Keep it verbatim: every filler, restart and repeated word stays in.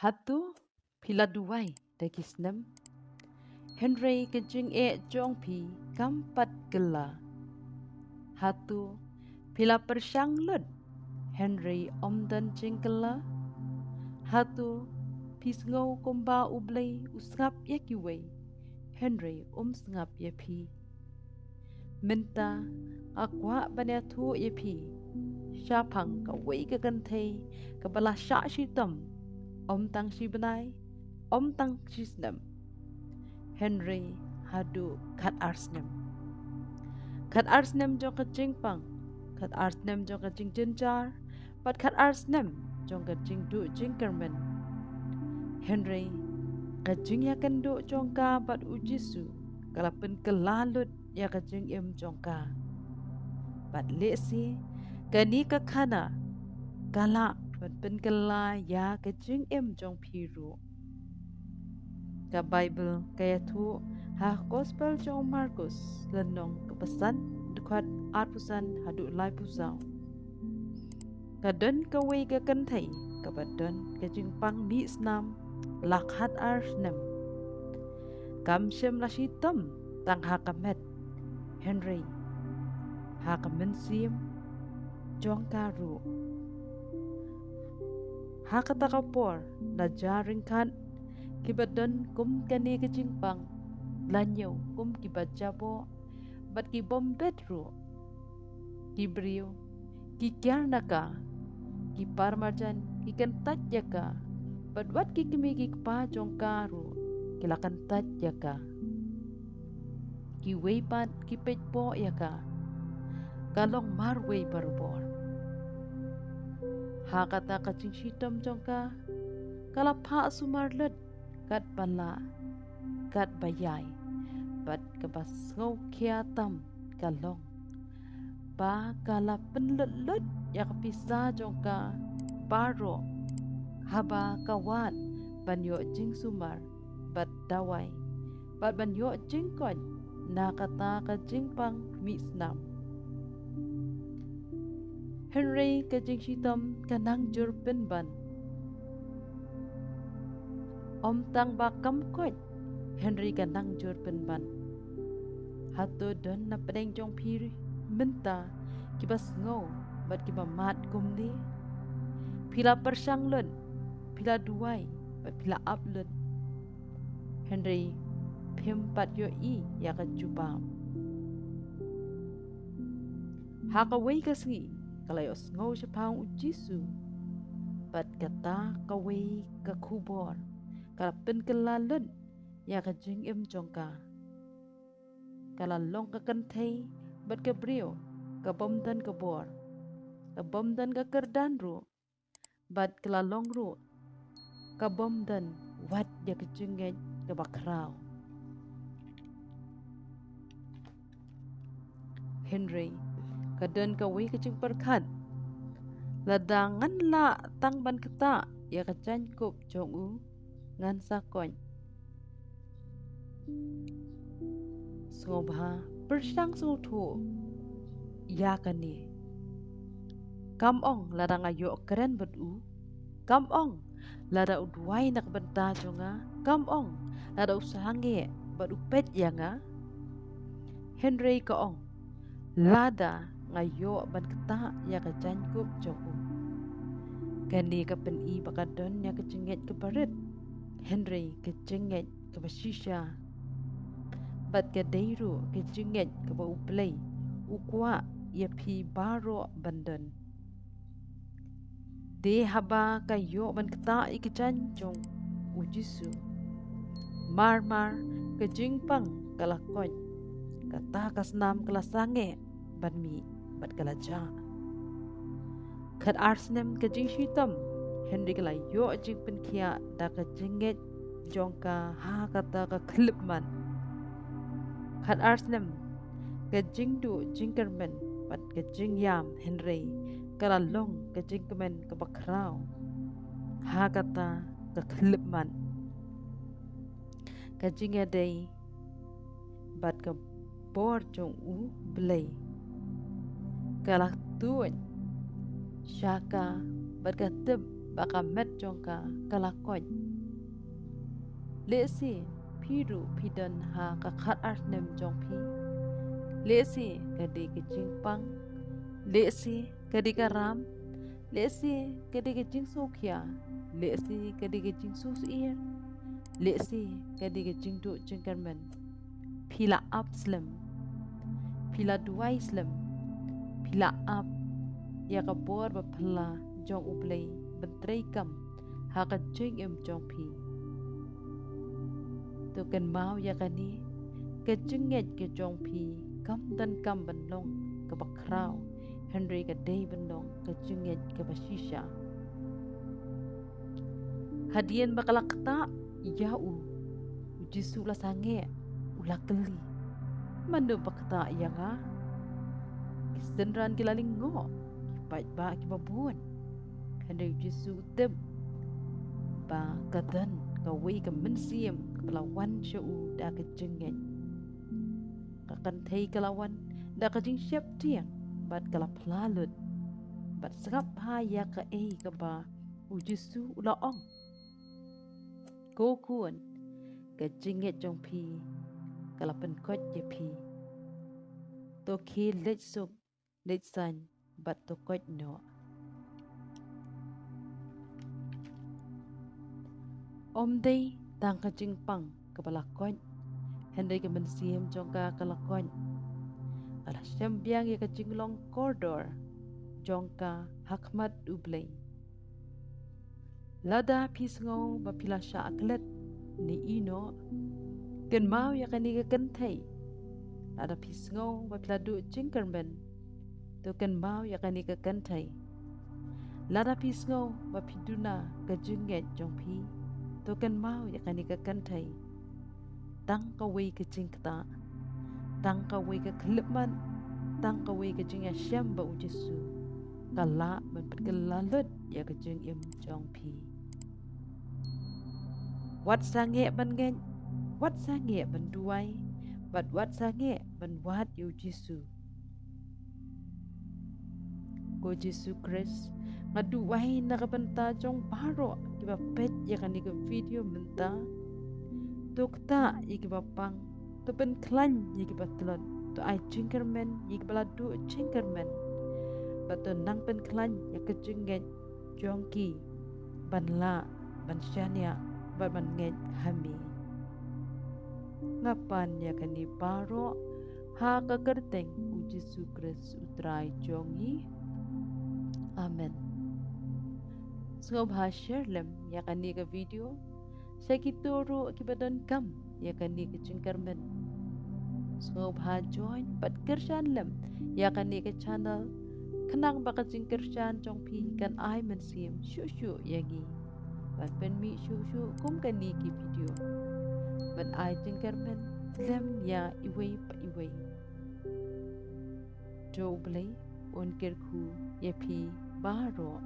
Hato phi la duwai da ki snem, hynrei ka jingeh jong phi kam pat kylla? Hato phi la pyrshang lut, hynrei ym don jingkylla? Hato phi sngew kumba U Blei u sngap ïa kiwei, hynrei um sngap ïa phi? Mynta nga kwah ban ïathuh ïa phi shaphang kawei ka kynthei kaba la shah shitom, ym tang shi bnai, ym tang shi snem, hynrei haduh khat ar snem. Khat ar snem jong ka jingpang, khat ar snem jong ka jingjynjar, bad khat ar snem jong ka jingduh jingkyrmen. Hynrei ka jingïakynduh jong ka bad U Jisu ka la pynkylla lut ïa ka jingim jong ka. Bad lehse kane ka khana ka lah ban pynkylla ïa ka jingim jong phi ruh. Ka Baibl ka ïathuh ha Gospel jong u Markus, lynnong kaba san, dkhot arphew san haduh laiphew saw. Ka don kawei ka kynthei kaba don ka jingpang mih snam la khat ar snem. Kam shym la shitom tang ha ka met, hynrei ha ka mynsiem jong ka ruh. Ha kata ka por la jia ryngkat kiba don kum kane ka jingpang, la ñiew kum kiba jaboh bad ki bym bit ruh. Ki briew ki kiar na ka, ki parmarjan ki kyntait ïa ka, bad wat ki kmie ki kpa jong ka ruh ki la kyntait ïa ka. Kiwei pat ki peit bor ïa ka, ka long marwei barabor. Ha kata ka jingshitom jong ka, ka la phah sumar lut katba lah, katba ïai, bad kaba sngewkhia tam ka long ba ka la pynlut lut ïa ka pisa jong ka baroh haba ka wad ban ïoh jingsumar bad dawai, bad ban ïoh jingkoit na kata ka jingpang mih snam. Hynrei ka jingshitom ka nang jur pynban. Ym tang ba kam koit, hynrei ka nang jur pynban. Hato don na pdeng jong phi mynta kiba sngew bad kiba mad kumne? Phi la pyrshang lut, phi la duwai bad phi la ap lut, hynrei phim pat ïohi ïa ka jubab. Ha kawei ka sngi ka la ïohsngew shaphang U Jisu, bad kata kawei ka khubor ka la pynkylla lut ïa ka jingim jong ka. Ka la long ka kynthei bad ka briew ka bym don ka bor, ka bym don ka kyrdan ruh, bad ka la long ruh ka bym don wat ïa ka jingngeit kaba khraw. Hynrei ka don kawei ka jingpyrkhat: lada ngan lah tang ban ktah ïa ka jaiñkup jong u, ngan sa koit. Sngewbha pyrshang sngewthuh ïa kane. Kam ong lada nga ïoh kren bad u, kam ong lada u duwai na ka bynta jong nga, kam ong lada u sangeh bad u peit ïa nga. Hynrei ka ong, lada nga ïoh ban ktah ïa ka jaiñkup jong u. Kane ka pyni ba ka don ïa ka jingngeit kaba rit, hynrei ka jingngeit kaba shisha. Bad ka dei ruh ka jingngeit kaba U Blei u kwah ïa phi baroh ban don. Te haba ka ïoh ban ktah ïa ka jaiñ jong U Jisu, marmar ka jingpang ka la koit, kata ka snam ka la sangeh ban mih bad ka la jah. Khat ar snem ka jingshitom, hynrei ka la ïoh jingpynkhiah da ka jingngeit jong ka ha kata ka khyllipmat. Khat ar snem ka jingduh jingkyrmen bad ka jingïam, hynrei ka la long ka jingkmen kaba khraw ha kata ka khyllipmat. Ka jingïadei bad ka bor jong U Blei ka la tuid sha ka, bad ka tip ba ka met jong ka ka la koit. Lehse phi ruh phi don ha ka khat ar snem jong phi. Lehse ka dei ka jingpang. Lehse ka dei ka ram. Lehse ka dei ka jingsngewkhia. Lehse ka dei ka jingsngewsyier. Lehse ka dei ka jingduh jingkyrmen. Phi la ap slem. Phi la duwai slem. Phi la ap ïa ka bor ba phylla jong U Blei ban trei kam ha ka jingim jong phi. To kynmaw ïa kane, ka jingngeit ka jong phi kam donkam ban long kaba khraw, hynrei ka dei ban long ka jingngeit kaba shisha. Hadien ba ka la ktah ïa u, U Jisu u la sangeh, u la kylli, "Mano ba ktah ïa nga?" Ki synran ki la lyngngoh, ki paidbah kiba bun. Hynrei U Jisu u tip ba ka don kawei ka mynsiem kaba la wan sha u da ka jingngeit. Ka kynthei ka la wan da ka jingsheptieng bad ka la phla lut bad sngap bha ïa kaei kaba U Jisu u la ong. Ko khun, ka jingngeit jong phi ka la pynkoit ïa phi. To khie leit suk, leit saiñ bad to koit noh. Ym dei tang ka jingpang kaba la koit, hynrei ka mynsiem jong ka ka la koit. Ka la shem biang ïa ka jinglong kordor jong ka ha khmat U Blei. Lada phi sngew ba phi la shah klet ne ïehnoh, kynmaw ïa kane ka kynthei. Lada phi sngew ba phi la duh jingkyrmen, to kynmaw ïa kane ka kynthei. Lada phi sngew ba phi duna ka jingngeit jong phi, to kynmaw ïa kane ka kynthei. Tang kawei ka jingktah, tang kawei ka khyllipmat, tang kawei ka jingïashem bad U Jisu ka lah ban pynkylla lut ïa ka jingim jong phi. Wat sangeh ban ngeit, wat sangeh ban duwai, bad wat sangeh ban wad ïa U Jisu. Ko Jisu Khrist, nga duwai na ka bynta jong baroh kiba peit ïa kane ka video mynta. To ktah ïa kiba pang, to pynkhlaiñ ïa kiba tlot, to ai jingkyrmen ïa kiba la duh jingkyrmen, bad to nang pynkhlaiñ ïa ka jingngeit jong ki ban lah ban shaniah bad ban ngeit ha me. Nga pan ïa kane baroh ha ka kyrteng U Jisu Khrist U Trai jong ngi. Amen. Sngewbha share lem ïa kane ka video sha kito ruh kiba donkam ïa kane ka jingkyrmen. Sngewbha join bad kyrshan lem ïa kane ka channel, khnang ba ka jingkyrshan jong phi kan ai mynsiem shuh shuh ïa ngi ban pynmih shuh shuh kum kane ki video ban ai jingkyrmen lem ïa iwei pa iwei. To U Blei un kyrkhu ïa phi baroh.